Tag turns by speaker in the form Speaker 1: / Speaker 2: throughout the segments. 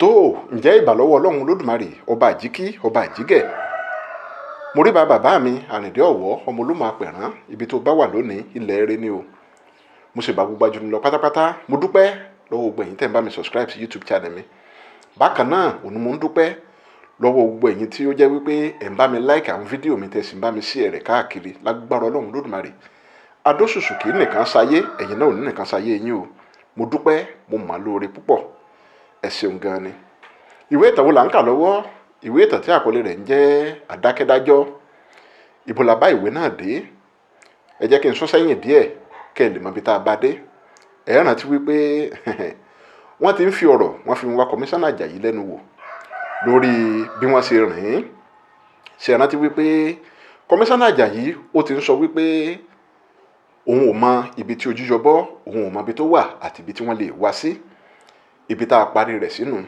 Speaker 1: Tó ǹjẹ́ ìbà lọ́wọ́ Ọlọ́run Olódùmarè, ọba àjíkí, ọba àjígẹ̀. Mo rí bàbá mi Àrìndé Ọ̀wọ́, ọmọ Olúmọ Apẹ̀rán. Ibi tó bá wà lónìí, ilẹ̀ eré ni o. Mo sì bá gbogbo ajúni lọ pátápátá. Mo dúpẹ́ lọ́wọ́ gbogbo ẹ̀yin tẹ́ ń bá mi subscribe sí YouTube channel mi. Bákan náà òun mo ń dúpẹ́ lọ́wọ́ gbogbo ẹ̀yin tí ó jẹ́ wípé ẹ̀ ń bá mi like àwọn fídíò mi, tẹ́ sì ń bá mi share rẹ̀ káàkiri. Lágbára Ọlọ́run Olódùmarè, adóṣùṣù kì í nìkan ṣayé, ẹ̀yin náà ò ní nìkan ṣayé yín o. Mo dúpẹ́, mo mọ̀ lóore púpọ̀, ẹ ṣeun gan ni. Ìwé ìtàn wo là ń kà lọ́wọ́? Ìwé ìtàn tí àkọlé rẹ̀ ń jẹ́ Àdákẹ́dájọ́. Ibo la bá ìwé náà dé? Ẹ jẹ́ kí n sún sẹ́yìn díẹ̀ kẹ́ ẹ lè mọ ibi tá a bá dé. Ẹ rántí wípé wọ́n ti ń fi ọ̀rọ̀ wọ́n fi ń wá Kọmíṣánná Àjàyí lẹ́nu wò lórí bí wọ́n ṣe rìn ín. Ṣe rántí wípé Kọmíṣánná Àjàyí ó ti ń sọ wípé òun ò mọ ibi tí Ojúyọbọ, òun ò mọ ibi tó wà àti ibi tí wọ́n lè wá sí? Ibi tá a parí rẹ̀ sínú.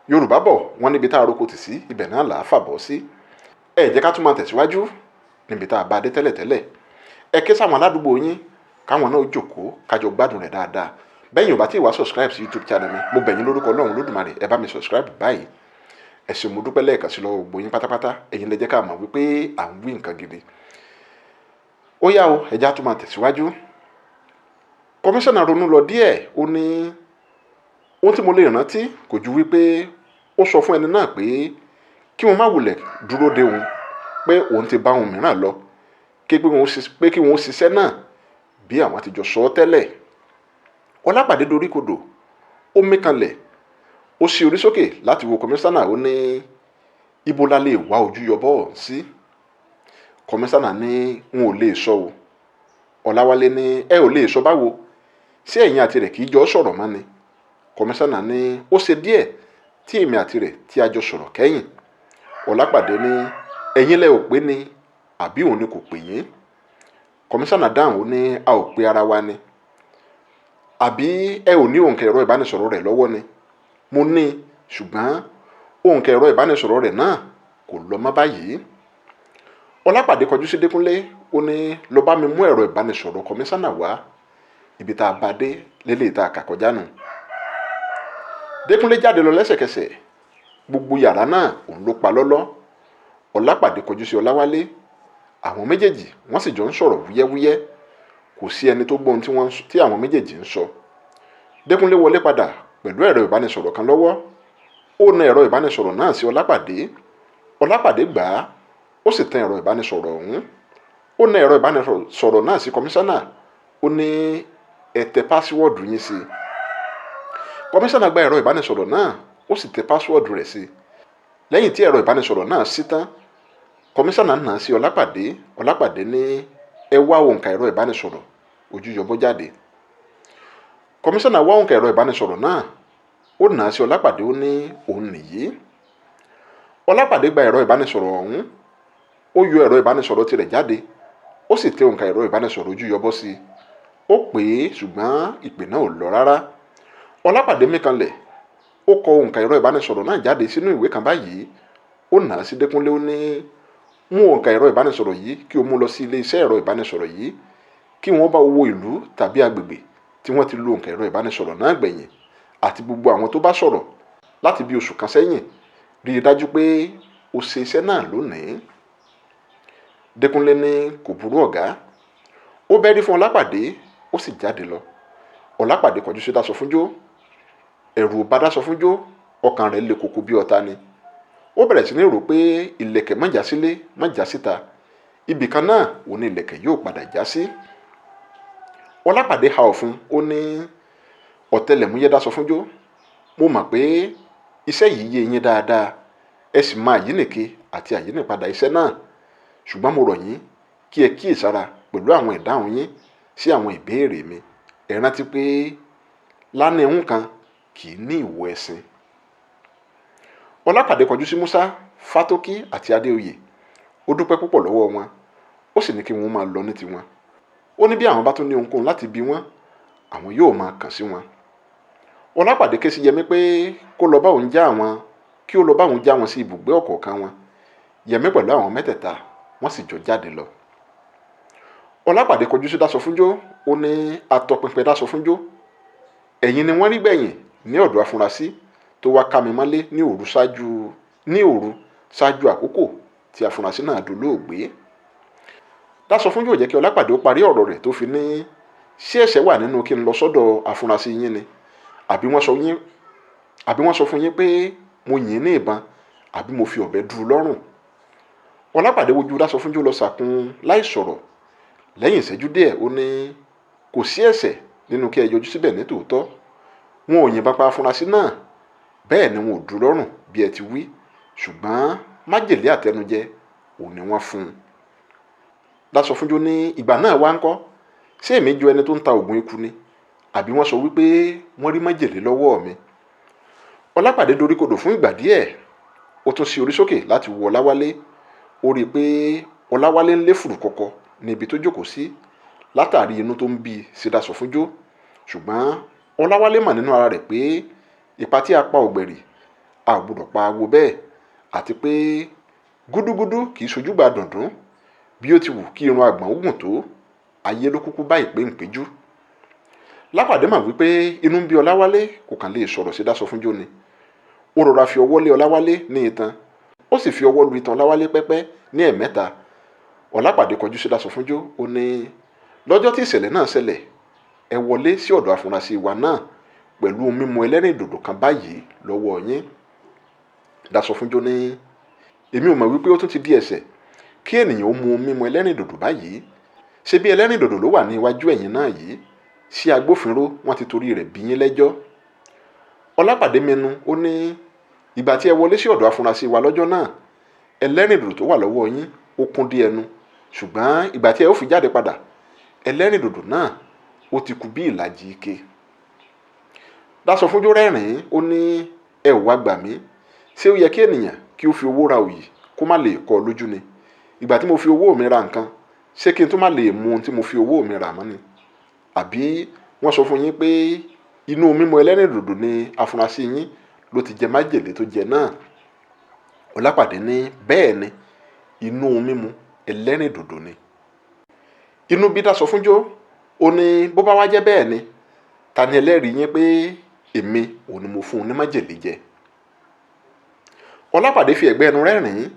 Speaker 1: Yorùbá bọ̀, wọ́n níbi tá a roko tì sí, ibẹ̀ náà là á fàbọ̀ sí. Ẹ jẹ́ ká tún máa tẹ̀síwájú níbi tá a bá dé tẹ́lẹ̀tẹ́lẹ̀. Ẹ ké sáwọn aládùúgbò yín káwọn náà jókòó, kájọ gbádùn rẹ̀ dáadáa. Bẹ́yìn ò bá tí ì wá subscribe sí YouTube channel mi, mo bẹ̀ yín lórúkọ Ọlọ́run Olódùmarè, ẹ bá mi subscribe báyìí. Ẹ ṣé, mo dúpẹ́ lẹ́ẹ̀kan sí lọ́wọ́ gbogbo yín pátápátá. Ẹ̀yin lẹ jẹ́ ká mọ̀ wípé à ń wí nǹkan gidi. Ó yá o, ẹ jẹ́ á tún máa tẹ̀síwájú. Kọmíṣánná ronú lọ díẹ̀. Ó ní ohun tí mo lè rántí kò ju wípé ó sọ fún ẹni náà pé kí wọ́n má wulẹ̀ dúró de òun, pé òun ti bá ohun mìíràn lọ, pé kí wọ́n ṣiṣẹ́ náà bí àwọn ti jọ sọ ọ́ tẹ́lẹ̀. Ọlápàdé doríkodò, ó mí kanlẹ̀, ó ṣí orí sókè láti wo kọmíṣánná. Ó ní, "Ibo la lè wá Ojúyọbọ sí?" Kọmíṣánná ní, "N ò lè sọ o." Ọláwálé ní, "Ẹ ò lè sọ báwo? Ṣé ẹ̀yin àti rẹ̀ kì í jọ sọ̀rọ̀ mọ́ ni?" Kọmíṣánná ní, "Ó ṣe díẹ̀ tí èmi àti rẹ̀ tí a jọ sọ̀rọ̀ kẹ́yìn." Ọlápàdé ní, "Ẹ̀yin lẹ ò pé ni, àbí òun ni kò pè yín?" Kọmíṣánná dáhùn, ó ní, "A ò pé ara wa ni. Àbí ẹ ò ní òǹkà ẹ̀rọ ìbánisọ̀rọ̀ rẹ̀ lọ́wọ́ ni?" "Mo ní, ṣùgbọ́n òǹkà ẹ̀rọ ìbánisọ̀rọ̀ rẹ̀ náà kò lọ mọ́ báyìí." Ọlápàdé kọjú sí Dékúnlé, ó ní, "Lọ bá mi mú ẹ̀rọ ìbánisọ̀rọ̀ kọmíṣánná wá." Ibi tá a bá dé lélẹ́yìí tá a kà kọjá nù. Dékúnlé jáde lọ lẹ́sẹ̀kẹsẹ̀. Gbogbo yàrá náà òun ló pa lọ́lọ́. Ọlápàdé kọjú sí Ọláwálé. Àwọn méjèèjì wọ́n sì jọ ń sọ̀rọ̀ wúyẹ́wúyẹ́. Kò sí ẹni tó gbọ́ ohun tí àwọn méjèèjì ń sọ. Dékúnlé wọlé padà pẹ̀lú ẹ̀rọ ìbánisọ̀rọ̀ kan lọ́wọ́. Ó na ẹ̀rọ ìbánisọ̀rọ̀ náà sí Ọlápàdé. Ọlápàdé gbà á, ó sì tan ẹ̀rọ ìbánisọ̀rọ̀ ọ̀hún. Ó na ẹ̀rọ ìbánisọ̀rọ̀ náà sí kọmíṣánná. Ó ní, "Ẹ tẹ password yín sí i." Kọmíṣánná gba ẹ̀rọ ìbánisọ̀rọ̀ náà, ó sì tẹ password rẹ̀ sí i. Lẹ́yìn tí ẹ̀rọ ìbánisọ̀rọ̀ náà ṣí tán, kọmíṣánná náà sí Ọlápàdé. Ọlápàdé ní, "Ẹ wá òǹkà ẹ̀rọ ìbánisọ̀rọ̀ Ojúyọbọ jáde." Kọmíṣánná wá òǹkà ẹ̀rọ ìbánisọ̀rọ̀ náà, ó nà á sí Ọlápàdé. Ó ní, "Òun nìyí." Ọlápàdé gba ẹ̀rọ ìbánisọ̀rọ̀ ọ̀hún, ó yọ ẹ̀rọ ìbánisọ̀rọ̀ tirẹ̀ jáde, ó sì tẹ òǹkà ẹ̀rọ ìbánisọ̀rọ̀ Ojúyọbọ sí i. Ó pè é, ṣùgbọ́n ìpè náà ò lọ rárá. Ọlápàdé mí kanlẹ̀, ó kọ òǹkà ẹ̀rọ ìbánisọ̀rọ̀ náà jáde sínú ìwé kan báyìí. Ó nà á sí Dékúnlé. Ó ní, "Mú òǹkà ẹ̀rọ ìbánisọ̀rọ̀ yìí, kí o mú lọ sí ilé iṣẹ́ ẹ̀rọ ìbánisọ̀rọ̀ yìí, kí wọ́n bá wo ìlú tàbí agbègbè tí wọ́n ti lo òǹkà ẹ̀rọ ìbánisọ̀rọ̀ náà gbẹ̀yìn àti gbogbo àwọn tó bá sọ̀rọ̀ láti bí oṣù kan sẹ́yìn. Rí i dájú pé o ṣe iṣẹ́ náà lónìí." Dékúnlé ní, "Kò burú, ọ̀gá." Ó bẹ́rí fún Ọlápàdé, ó sì jáde lọ. Ọlápàdé kọjú sí Dásọfúnjó. Ẹ̀rù ò bá Dásọfúnjó, ọkàn rẹ̀ le koko bí ọ̀tá ni. Ó bẹ̀rẹ̀ sí ní rò pé ìlẹ̀kẹ̀ má já sílé, má já síta, ibì kan náà òun ní ìlẹ̀kẹ̀ yóò padà já sí. Ọlápàdé ha ọ̀fun. Ó ní, "Ọ̀tẹlẹ̀múyẹ́ Dásọfúnjó, mo mọ̀ pé iṣẹ́ yìí yé yín dáadáa, ẹ sì mọ àyínìke àti àyínìpadà iṣẹ́ náà, ṣùgbọ́n mo rọ̀ yín kí ẹ kíyèsára pẹ̀lú àwọn ìdáhùn yín sí àwọn ìbéèrè mi. Ẹ rántí pé lánìhún kan kì í ní ìwo ẹṣin." Ọlápàdé kọjú sí Musa Fátókí àti Adéoyè. Ó dúpẹ́ púpọ̀ lọ́wọ́ wọn, ó sì ní kí wọ́n máa lọ ní tiwọn. Ó ní bí àwọn bá tún ní ohunkóhun láti bi wọ́n, àwọn yóò máa kàn sí wọn. Ọlápàdé ké sí Yẹmí pé kó lọ bá òun já àwọn kí ó lọ bá òun já wọn sí ibùgbé ọ̀kọ̀ọ̀kan wọn. Yẹmí pẹ̀lú àwọn mẹ́tẹ̀ẹ̀ta, wọ́n sì jọ jáde lọ. Ọlápàdé kọjú sí Dásọfúnjó. Ó ní, "Atọpinpin Dásọfúnjó, ẹ̀yin ni wọ́n rí gbẹ̀yìn ní ọ̀dọ̀ afurasí tó wá ká mi mọ́lé ní òru ṣáájú àkókò tí afurasí náà dolóògbé. Dásọfúnjó ò jẹ́ kí Ọlápàdé ó parí ọ̀rọ̀ rẹ̀ tó fi ní ṣé ẹ̀ṣẹ̀ wà nínú kí n lọ sọ́dọ̀ afurasí yín ni, àbí wọ́n sọ fún yín pé mo yìn ín ní ìbọn àbí mo fi ọ̀bẹ dú u lọ́rùn. Ọlápàdé wojú Dásọfúnjó lọ sàkún láì sọ̀rọ̀. Lẹ́yìn ìṣẹ́jú díẹ̀ ó ní kò sí ẹ̀ṣẹ̀ nínú kí ẹ yọjú síbẹ̀ ní tòótọ́. Wọn ò yìnbọn pa afurasí náà, bẹ́ẹ̀ ni wọn ò dú lọ́rùn bí ẹ ti wí, ṣùgbọ́n májèlé àtẹnujẹ òun ni wọ́n fún un. Dásọfúnjó ní ìgbà náà wá ń kọ́, ṣé èmi jọ ẹni tó ń ta oògùn ikú ni, àbí wọ́n sọ wípé wọ́n rí májèlé lọ́wọ́ mi. Ọlápàdé doríkodò fún ìgbà díẹ̀, ó tún sí orí sókè láti wo Ọláwálé. Ó rí i pé Ọláwálé ń lé fùrù kọ̀kọ̀ ní ibi tó jókòó sí látàrí inú tó ń bí sí Dásọfúnjó. Ṣùgbọ́n Ọláwálé mọ̀ nínú ara rẹ̀ pé ipa tí a pa ọ̀gbẹ̀rì a ò gbọdọ̀ pa awo bẹ́ẹ̀, àti pé gúdúgúdú kì í ṣojúgbà dùndún. Bí ó ti wù kí irun àgbọ̀n ó gùn tó, ayé ló kúkú bá ìpé ńpéjú. Lápàdé mọ̀ wípé inú ń bí Ọláwálé, kò kàn lè sọ̀rọ̀ sí Dásọfúnjó ni. Ó rọra fi ọwọ́ lé Ọláwálé ní itan, ó sì fi ọwọ́ lu itan Ọláwálé pẹ́pẹ́ ní ẹ̀mẹ́ta. Ọlápàdé kọjú sí Dásọfúnjó, ó ní lọ́jọ́ tí ìṣẹ̀lẹ̀ náà ṣẹlẹ̀, ẹ wọlé sí ọ̀dọ̀ afurasí wa náà pẹ̀lú mímu ẹlẹ́rìndòdò kan báyìí lọ́wọ́ yín. Dásọfúnjó ní èmi ò mọ̀ wípé ó tún ti di ẹ̀ṣẹ̀ kí ènìyàn ó mu mímu ẹlẹ́rìndòdò báyìí. Ṣé bí ẹlẹ́rìndòdò ló wà ní iwájú ẹ̀yin náà yìí? Ṣé agbófinró wọ́n ti torí rẹ̀ bí yín lẹ́jọ́? Ọlápàdé mẹnu, ó ní ìgbà tí ẹ wọlé sí ọ̀dọ̀ afurasí wa lọ́jọ́ náà, ẹlẹ́rìndòdò tó wà lọ́wọ́ yín ó kún dé ẹnu, ṣùgbọ́n ìgbà tí ẹ ó fi jáde padà, ẹlẹ́rìndòdò náà ó ti kù bí ìlàjì ike. Dásọfúnjó rẹ́rìn-ín, ó ní ẹ ò wá gbà mí, ṣé ó yẹ kí ènìyàn kí ó fi owó ra òyì kó má lè kọ́ ọ lójú ni? Ìgbà tí mo fi owó mi ra nǹkan, ṣé kí n tún má lè mu ohun tí mo fi owó mi rà mọ́ ni? Àbí wọ́n sọ fún yín pé inú mímu ẹlẹ́rìndòdò ni afurasí yín ló ti jẹ májèlé tó jẹ náà? Ọlápàdé ní bẹ́ẹ̀ ni, inú mímu ẹlẹ́rìndòdò ni. Inú bí Dásọfúnjó, ó ní bó bá wá jẹ́ bẹ́ẹ̀ ni, ta ni ẹlẹ́rìí yín pé èmi ò ní mo fún un ní májèlé jẹ? Ọlápàdé fi ẹ̀gbẹ́ ẹnu rẹ́rìn-ín,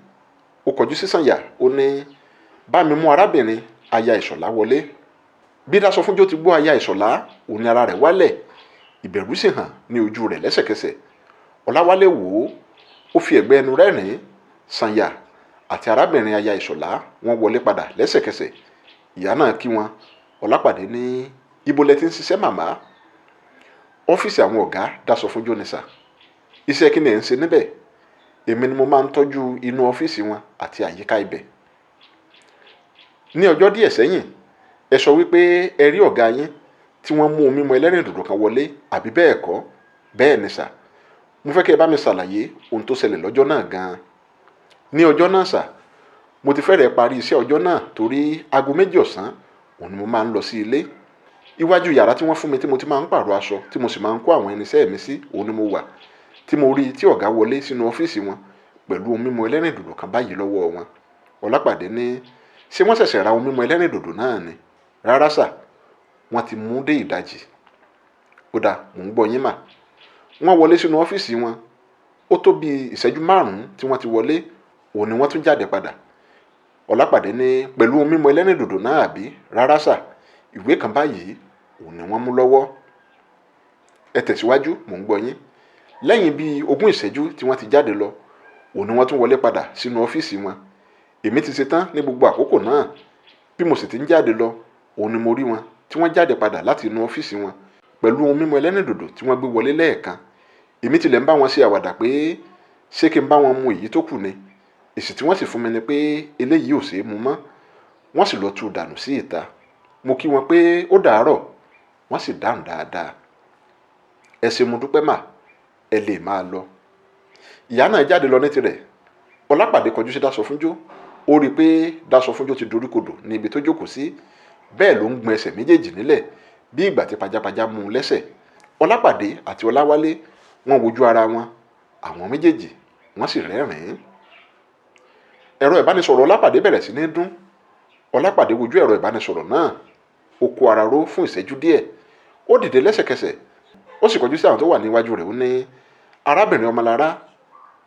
Speaker 1: ó kọjú sí Sànyà, ó ní bá mi mú arábìnrin aya Ìṣọ̀lá wọlé. Bí Dásọfúnjó ti gbọ́ aya Ìṣọ̀lá, òun ni ara rẹ̀ wálẹ̀, ìbẹ̀rù sì hàn ní ojú rẹ̀ lẹ́sẹ̀kẹsẹ̀. Ọláwálé wò ó, ó fi ẹ̀gbẹ́ ẹnu rẹ́rìn-ín. Sànyà àti arábìnrin aya Ìṣọ̀lá wọ́n wọlé padà lẹ́sẹ̀kẹsẹ̀. Ìyá náà kí wọn. Ọlápàdé ní ibo lẹ ti ń ṣiṣẹ́ màmá? Ọ́fíìsì àwọn ọ̀gá Dásọfúnjó ni sà. Iṣẹ́ kí ni ẹ̀ ń ṣe níbẹ̀? Èmi ni mo máa ń tọ́jú inú ọ́fíìsì wọn àti àyíká ibẹ̀. Ní ọjọ́ díẹ̀ sẹ́yìn, ẹ sọ wípé ẹ rí ọ̀gá yín tí wọ́n mú mímu ẹlẹ́rìndòdò kan wọlé, àbí bẹ́ẹ̀ kọ́? Bẹ́ẹ̀ ni sà. Mo fẹ́ kí ẹ bá mi ṣàlàyé ohun tó ṣẹlẹ̀ lọ́jọ́ náà gan-an. Ní ọjọ́ náà sà, mo ti fẹ́rẹ̀ẹ́ parí iṣẹ́ ọjọ́ náà torí aago 2 ọ̀sán òun ni mo máa ń lọ sí ilé. Iwájú yàrá tí wọ́n fún mi tí mo ti máa ń pààrọ̀ aṣọ tí mo sì máa ń kó àwọn irinṣẹ́ mi sí, òun ni mo wà tí mo rí tí ọ̀gá wọlé sínú ọ́fíìsì wọn pẹ̀lú ohun mímu ẹlẹ́rìndòdò kan báyìí lọ́wọ́ wọn. Ọlápàdé ní ṣé wọ́n ṣẹ̀ṣẹ̀ ra ohun mímu ẹlẹ́rìndòdò náà ni? Rárá sà, wọ́n ti mú dé ìdajì. Ó dáa, mò ń gbọ́ yín mà. Wọ́n wọlé sínú ọ́fíìsì wọn, ó tó bí ìṣẹ́jú 5 tí wọ́n ti wọlé, òun ni wọ́n tún jáde padà. Ọlápàdé ní pẹ̀lú ohun mímu ẹlẹ́rìndòdò náà àbí? Rárá sà, ìwé kan báyìí òun ni wọ́n mú lọ́wọ́. Ẹ tẹ̀síwájú, mò ń gbọ́ yín. Lẹ́yìn bíi 20 ìṣẹ́jú tí wọ́n ti jáde lọ, òun ni wọ́n tún wọlé padà sínú ọ́fíìsì wọn. Èmi ti ṣetán ní gbogbo àkókò náà. Bí mo sì ti ń jáde lọ, òun ni mo rí wọn tí wọ́n jáde padà láti inú ọ́fíìsì wọn pẹ̀lú ohun mímu ẹlẹ́rìndòdò tí wọ́n gbé wọlé lẹ́ẹ̀kan. Èmi tilẹ̀ ń bá wọn ṣe àwàdà pé ṣé kí n bá wọn mu èyí tó kù ni? Èsì tí wọ́n sì fún mi ni pé eléyìí ò ṣeé mu mọ́. Wọ́n sì lọ tú dànù sí ìta. Mo kí wọn pé ó dàárọ̀, wọ́n sì dáhùn dáadáa. Ẹ ṣé mo dúpẹ́ mà, ẹ lè máa lọ. Ìyá náà jáde lọ ní tirẹ̀. Ọlápàdé kọjú sí Dásọfúnjó. Ó rí i pé Dásọfúnjó ti doríkodò ní ibi tó jókòó sí. Bẹ́ẹ̀ ló ń gbọn ẹsẹ̀ méjèèjì nílẹ̀ bí ìgbà tí pajápajá mú un lẹ́sẹ̀. Ọlápàdé àti Ọláwálé wọ́n wojú ara wọn, àwọn méjèèjì wọ́n sì rẹ́rìn-ín. Ẹ̀rọ ìbánisọ̀rọ̀ Ọlápàdé bẹ̀rẹ̀ sí ní dún. Ọlápàdé wojú ẹ̀rọ ìbánisọ̀rọ̀ náà, ó kó ara ró fún ìṣẹ́jú díẹ̀. Ó dìde lẹ́sẹ̀kẹsẹ̀, ó sì kọjú sí àwọn tó wà níwájú rẹ̀, ó ní Arábìnrin Ọmọlára,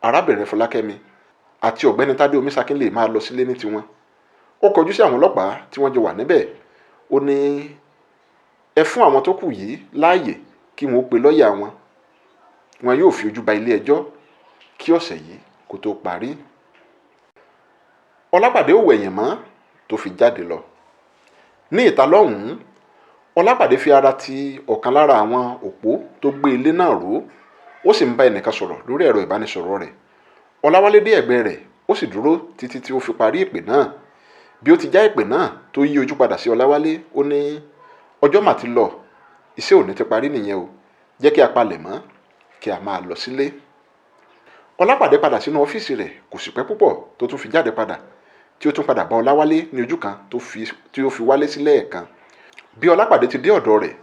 Speaker 1: arábìnrin Fọlákẹ́mi àti ọ̀gbẹ́ni Tádé Omisakin lè máa lọ sílé ní tiwọn. Ó kọjú sí àwọn ọlọ́pàá tí wọ́n jọ wà níbẹ̀. Ó ní ẹ fún àwọn tó kù yìí láàyè kí wọ́n ó pe lọ́ọ̀yà wọn. Wọn yóò fi ojú ba ilé ẹjọ́ kí ọ̀sẹ̀ yìí kó tó parí. Ọlápàdé ò wẹ̀yìn mọ́ tó fi jáde lọ. Ní ìta lọ́hùn-ún, Ọlápàdé fi ara ti ọ̀kan lára àwọn òpó tó gbé ilé náà ró, ó sì ń bá ẹnìkan sọ̀rọ̀ lórí ẹ̀rọ ìbánisọ̀rọ̀ rẹ̀. Ọláwálé dé ẹ̀gbẹ́ rẹ̀, ó sì dúró títí tí ó fi parí ìpè náà. Bí ó ti já ìpè náà tó yí ojú padà sí Ọláwálé, ó ní ọjọ́ mà ti lọ, iṣẹ́ òní ti parí nìyẹn o, jẹ́ kí a palẹ̀ mọ́ kí a máa lọ sílé. Ọlápàdé padà sínú ọ́fíìsì rẹ̀, kò sì pẹ́ púpọ̀ tó tún fi jáde padà, tí ó tún padà bá Ọláwálé ní ojú kan tí ó fi wálé sílẹ̀ ẹ̀kan. Bí Ọlápàdé ti dé ọ̀dọ̀ rẹ̀,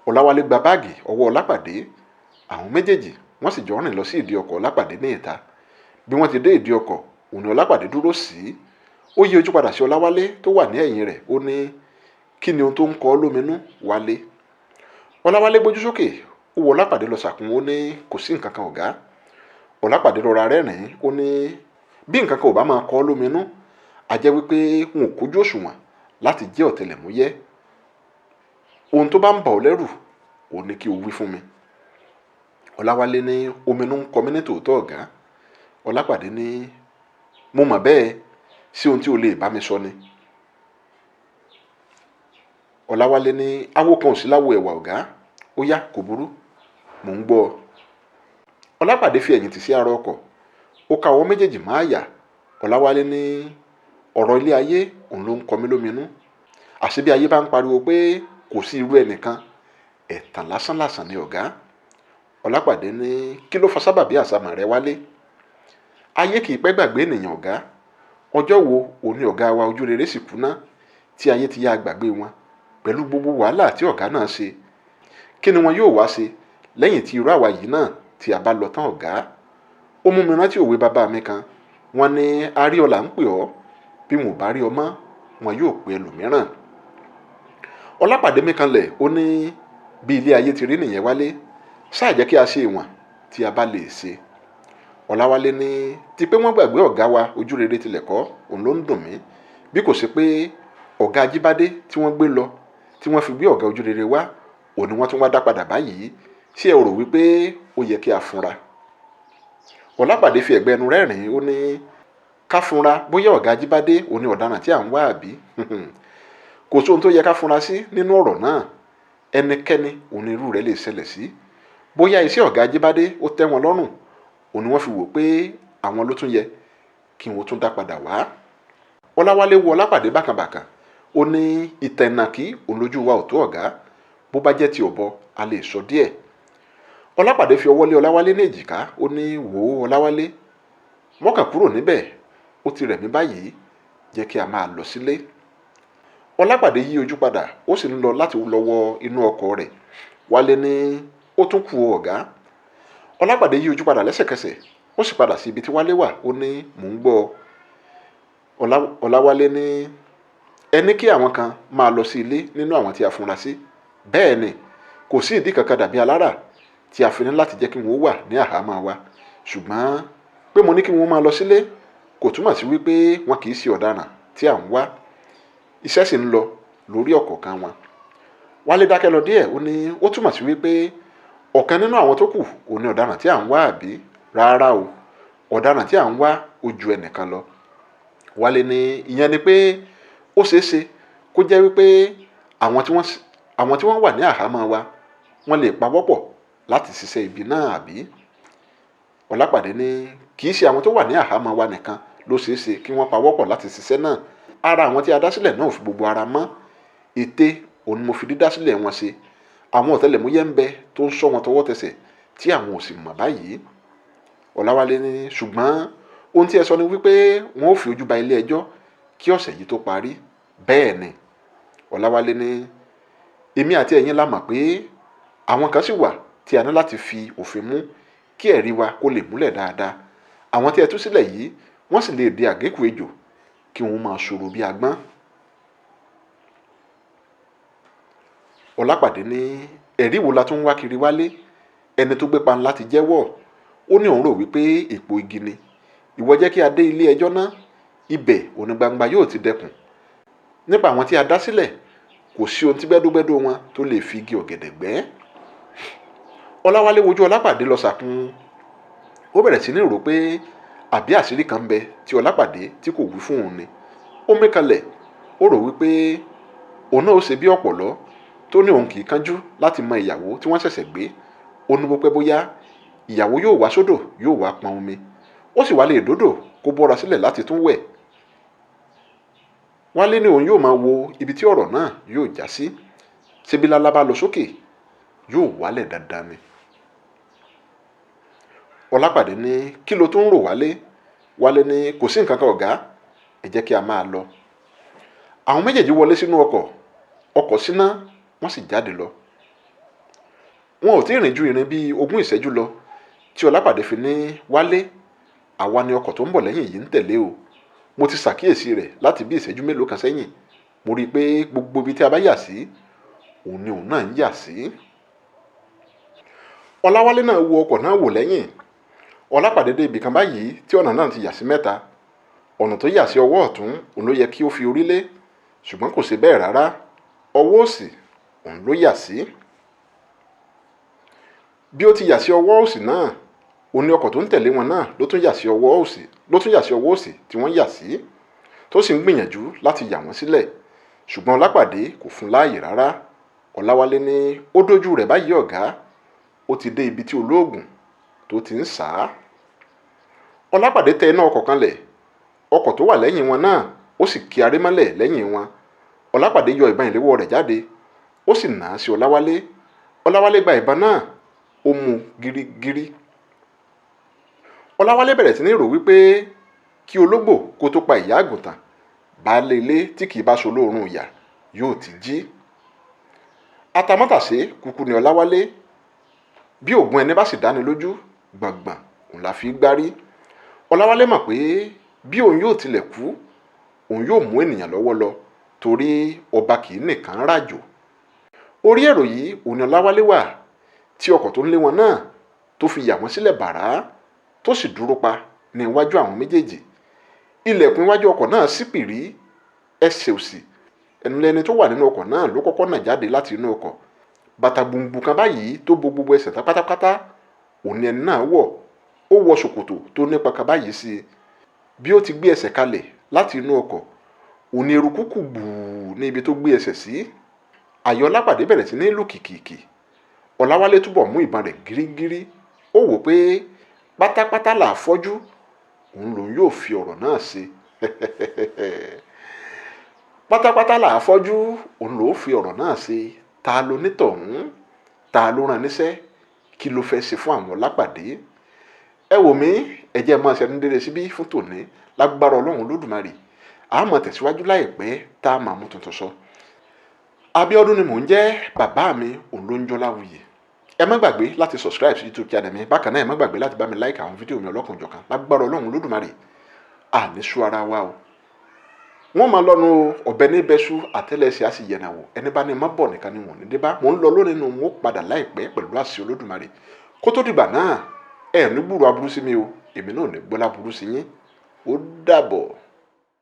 Speaker 1: Ọláwálé gba báàgì ọwọ́ Ọlápàdé. Àwọn méjèèjì wọ́n sì jọ rìn lọ sí ìdí ọkọ̀ Ọlápàdé ní ìta. Bí wọ́n ti dé ìdí ọkọ̀, òun ni Ọlápàdé dúró sí. Ó yí ojú padà sí Ọláwálé tó wà ní ẹ̀yìn rẹ̀. Ó ní kí ni ohun tó ń kọ ọ́ lóminú, Wálé? Ọláwálé gbójú sókè, ó wo Ọlápàdé lọ sàkún. Ó ní kò sí nǹkan kan ọ̀gá. Ọlápàdé rọra rẹ́rìn-ín. Ó ní bí nǹkan kan ò bá máa kọ ọ́ lóminú, a jẹ́ wípé n ò kójú òṣùwọ̀n láti jẹ́ ọ̀tẹlẹ̀múyẹ́. Ohun tó bá ń bà ọ́ lẹ́rù, òun ni kí o wí fún mi. Ọláwálé ní ominú ń kọ mí ní tòótọ́ ọ̀gá. Ọlápàdé ní mo mọ̀ bẹ́ẹ̀, sí ohun tí o lè bá mi sọ ni. Ọláwálé ní awo kan ò sí láwo ẹ̀wà ọ̀gá. Ó yá, kò burú, mò ń gbọ́ ọ. Ọlápàdé fi ẹ̀yìn tì sí ara ọkọ̀, ó ka ọwọ́ méjèèjì má àyà. Ọláwálé ní ọ̀rọ̀ ilé ayé òun ló ń kọ mí lóminú. Àṣé bí ayé bá ń pariwo pé kò sí irú ẹnìkan, ẹ̀tàn lásánlàsàn ni ọ̀gá. Ọlápàdé ní kí ló fa sábàbí àsámọ̀ rẹ, Wálé? Ayé kì í pẹ́ gbàgbé ènìyàn ọ̀gá. Ọjọ́ wo òun ni ọ̀gá wa Ojúrere sì kú ná tí ayé ti yá gbàgbé wọn pẹ̀lú gbogbo wàhálà tí ọ̀gá náà ṣe? Kí ni wọn yóò wá ṣe lẹ́yìn tí irú àwa yìí náà tí a bá lọ tán ọ̀gá? Ó mú mi rántí òwe bàbá mi kan. Wọ́n ní arí ọlà ń pè ọ́, bí wọn ò bá rí ọ mọ́, wọn yóò pe ẹlòmíràn. Ọlápàdé mi kanlẹ̀. Ó ní bí ilé ayé ti rí nìyẹn, Wálé, ṣáà jẹ́ kí a ṣe ìwọ̀n tí a bá lè ṣe. Ọláwálé ní ti pé wọ́n gbàgbé ọ̀gá wa Ojúrere tilẹ̀ kọ́, òun ló ń dùn mí, bí kò sí pé ọ̀gá Ajíbádé tí wọ́n gbé lọ tí wọ́n fi gbé ọ̀gá Ojúrere wá, òun ni wọ́n tún wá dá padà báyìí. Ṣé ẹ rò wípé ó yẹ kí a fúnra? Ọlápàdé fi ẹ̀gbẹ́ ẹnu rẹ́rìn-ín. Ó ní ká fúnra bóyá ọ̀gá Ajíbádé òun ni ọ̀daràn tí à ń wá àbí? Kò sóhun tó yẹ ká fúnra sí nínú ọ̀rọ̀ náà. Ẹnikẹ́ni òun ni irú rẹ̀ lè ṣẹlẹ̀ sí. Bóyá iṣẹ́ ọ̀gá Ajíbádé ó tẹ́ wọn lọ́rùn, òun ni wọ́n fi wò pé àwọn ló tún yẹ kí wọ́n tún dá padà wá. Ọláwálé wo Ọlápàdé bákànbàkàn. Ó ní ìtẹ̀nàkí òun lójú wa ò tó ọ̀gá. Bó bá jẹ́ ti ọ̀bọ, a lè sọ díẹ̀. Ọlápàdé fi ọwọ́ lé Ọláwálé ní èjìká. Ó ní wò ó Ọláwálé, mọ́kàn kúrò níbẹ̀, ó ti rẹ̀ mí báyìí, jẹ́ kí a máa lọ sílé. Ọlápàdé yí ojú padà, ó sì ń lọ láti lọ wọ inú ọkọ̀ rẹ̀. Wálé ní ó tún kù ọ̀gá. Ọlápàdé yí ojú padà lẹ́sẹ̀kẹsẹ̀, ó sì padà sí ibi tí Wálé wà. Ó ní mò ń gbọ́ ọ. Ọláwálé ní ẹ ní kí àwọn kan máa lọ sí ilé nínú àwọn tí a fúnra sí. Bẹ́ẹ̀ ni, kò sí ìdí kankan dàbí alára tí a fi ní láti jẹ́ kí wọ́n wà ní àhámọ́ wa. Ṣùgbọ́n pé mo ní kí wọ́n máa lọ sílé kò túmọ̀ sí wípé wọn kì í ṣe ọ̀daràn tí à ń wá. Iṣẹ́ sì ń lọ lórí ọ̀kọ̀ọ̀kan wọn. Wálé dákẹ́ lọ díẹ̀. Ó ní ó túmọ̀ sí wípé ọ̀kan nínú àwọn tó kù òun ni ọ̀daràn tí à ń wá àbí? Rárá o, ọ̀daràn tí à ń wá ó ju ẹnìkan lọ. Wálé ní ìyẹn ni pé ó ṣeé ṣe kó jẹ́ wípé àwọn tí wọ́n wà ní àhámọ́ wa wọ́n lè pawọ́pọ̀ láti ṣiṣẹ́ ibi náà àbí? Ọlápàdé ní kì í ṣe àwọn tó wà ní àhámọ́ wa nìkan ló ṣeé ṣe kí wọ́n pawọ́pọ̀ láti ṣiṣẹ́ náà. Ara àwọn tí a dá sílẹ̀ náà ò fi gbogbo ara mọ́. Ète òun ni mo fi dídá sílẹ̀ wọn ṣe. Àwọn ọ̀tẹlẹ̀múyẹ́ ń bẹ tó ń ṣọ́ wọn tọwọ́ tẹsẹ̀ tí àwọn ò sì mọ̀ báyìí. Ọláwálé ní ṣùgbọ́n ohun tí ẹ sọ ni wípé wọn ò fi ojú ba ilé ẹjọ́ kí ọ̀sẹ̀ yìí tó parí. Bẹ́ẹ̀ ni. Ọláwálé ní èmi àti ẹ̀yin la mọ̀ pé àwọn kan sì wà tí a ní láti fi òfin mú kí ẹ̀rí wa kó lè múlẹ̀ dáadáa. Àwọn tí ẹ tú sílẹ̀ yìí wọ́n sì lè di àgékù ejò kí wọ́n máa ṣòro bí agbọ́n. Ọlápàdé ní ẹ̀rí wo la tún ń wá kiri, Wálé? Ẹni tó gbé panla ti jẹ́wọ́. Ó ní òun rò wípé èpo igi ni. Ìwọ jẹ́ kí a dé ilé ẹjọ́ náà, ibẹ̀ òní gbangba yóò ti dẹkùn. Nípa àwọn tí a dá sílẹ̀, kò sí ohun tí gbẹ́dúgbẹ́dú wọn tó lè fi igi ọ̀gẹ̀dẹ̀ gbẹ́. Ọláwálé wojú Ọlápàdé lọ sàkún. Ó bẹ̀rẹ̀ sí ní rò pé àbí àṣírí kan ń bẹ tí Ọlápàdé tí kò wí fún òun ni. Ó mí kanlẹ̀, ó rò wípé òun náà ó ṣe bí ọ̀pọ̀lọ́ tó ní òun kì í kánjú láti mọ ìyàwó tí wọ́n ṣẹ̀ṣẹ̀ gbé. Ó ní bó pẹ́ bóyá ìyàwó yóò wá sódò, yóò wá pọn omi. Ó sì wá lè dódò kó bọ́ra sílẹ̀ láti tún wẹ̀. Wálé ní òun yóò máa wo ibi tí ọ̀rọ̀ náà yóò já sí. Ṣebí lálá bá lọ sókè, yóò wálẹ̀ dandan ni. Ọlápàdé ní kí ló tún ń rò Wálé? Wálé ní kò sí nǹkan kan ọ̀gá, ẹ jẹ́ kí a máa lọ. Àwọn méjèèjì wọlé sínú ọkọ̀, ọkọ̀ síná, wọ́n sì jáde lọ. Wọn ò tí ì rìn ju ìrìn bíi 20 ìṣẹ́jú lọ tí Ọlápàdé fi ní Wálé, àwa ni ọkọ̀ tó ń bọ̀ lẹ́yìn yìí ń tẹ̀lé o. Mo ti ṣàkíyèsí rẹ̀ láti bí ìṣẹ́jú mélòó kan sẹ́yìn. Mo rí i pé gbogbo ibi tí a bá yà sí, òun ni òun náà ń yà sí. Ọláwálé náà wo ọkọ̀ náà wò lẹ́yìn. Ọlápàdé dé ibì kan báyìí tí ọ̀nà náà ti yà sí mẹ́ta. Ọ̀nà tó yà sí ọwọ́ ọ̀tún òun ló yẹ kí ó fi orí lé, ṣùgbọ́n kò ṣe bẹ́ẹ̀ rárá. Ọwọ́ òsì òun ló yà sí. Bí ó ti yà sí ọwọ́ òsì náà, òun ni ọkọ̀ tó ń tẹ̀lé wọn náà ló tún yà sí ọwọ́ òsì, ló tún yà sí ọwọ́ òsì tí wọ́n yà sí, tó sì ń gbìyànjú láti yà wọ́n sílẹ̀. Ṣùgbọ́n Ọlápàdé kò fún láàyè rárá. Ọláwálé ní ó dójú rẹ̀ báyìí ọ̀gá, ó ti dé ibi tí olóògùn tó ti ń sá. Ọlápàdé tẹ iná ọkọ̀ kanlẹ̀, ọkọ̀ tó wà lẹ́yìn wọn náà ó sì kí aré mọ́lẹ̀ lẹ́yìn wọn. Ọlápàdé yọ ìbọn ìléwọ́ rẹ̀ jáde, ó sì nà á sí Ọláwálé. Ọláwálé gba ìbọn náà, ó mú gírígírí. Ọláwálé bẹ̀rẹ̀ sí ní rò wípé kí ológbò kó tó pa ìyá àgùntàn, baálé ilé tí kì í bá ṣe olóorun ìyà yóò ti jí. Atamátàsé kúkú ni Ọláwálé. Bí ògùn ẹni bá sì dáni lójú, gbọ̀ngbọ̀n òun la fi gbárí. Ọláwálé mọ̀ pé bí òun yóò tilẹ̀ kú, òun yóò mú ènìyàn lọ́wọ́ lọ, torí ọba kì í nìkan ràjò. Orí èrò yìí òun ni Ọláwálé wà tí ọkọ̀ tó ń lé wọn náà tó fi yà wọ́n sílẹ̀ bàrá, tó sì dúró pa ní iwájú àwọn méjèèjì. Ilẹ̀kùn iwájú ọkọ̀ náà ṣí pìrí, ẹsẹ̀ òsì ẹnu lẹni tó wà nínú ọkọ̀ náà ló kọ́kọ́ nà jáde láti inú ọkọ̀. Bàtà gbùngbùn kan báyìí tó bo gbogbo ẹsẹ̀ tán pátápátá òun ni ẹni náà wọ̀. Ó wọ ṣòkòtò tó nípa kan báyìí sí i. Bí ó ti gbé ẹsẹ̀ kalẹ̀ láti inú ọkọ̀, òun ni eruku kù gbùù ní ibi tó gbé ẹsẹ̀ sí. Àyà Ọlápàdé bẹ̀rẹ̀ sí ní lù kìkìkì. Ọláwálé túbọ̀ mú ìbọn rẹ̀ gírígírí. Ó wò pé pátápátá là á fọ́jú, òun lòun yóò fi ọ̀rọ̀ náà ṣe. Pátápátá là á fọ́jú, òun lòun fi ọ̀rọ̀ náà ṣe. Ta ló nítọ̀hún? Ta ló rán níṣẹ́? Kí ló fẹ́ ṣe fún àwọn Ọlápàdé? Ẹ wò mí, ẹ jẹ́ máa ṣẹnu dédé síbí fún tòní lágbára Ọlọ́run Olódùmarè. A máa tẹ̀síwájú láìpẹ́ tá a máa mú tuntun sọ. Abíọ́dún ni mò ń jẹ́, bàbá mi òun ló ń jọ́ Láwuyì. Ẹ má gbàgbé láti subscribe sí YouTube channel mi. Bákan náà, ẹ má gbàgbé láti bá mi like àwọn fídíò mi ọlọ́kan-ò-jọ̀kan lágbára Ọlọ́run Olódùmarè. Àní sú ara wa o. Wọ́n máa lọ́nu ọ̀bẹ ní bẹ́sú, àtẹ́lẹsẹ̀ á sì yẹ̀nà wò. Ẹni bá ní má bọ̀ nìkan ni wọ́n ní dé bá. Mò ń lọ lónìí nù, mo padà láìpẹ́ pẹ̀lú àṣẹ Olódùmarè. Kó tó dìgbà náà, ẹ ní gbúrò aburú sí mi o, èmi náà ò ní gbọ́ láburú sí yín. Ó dàbọ̀.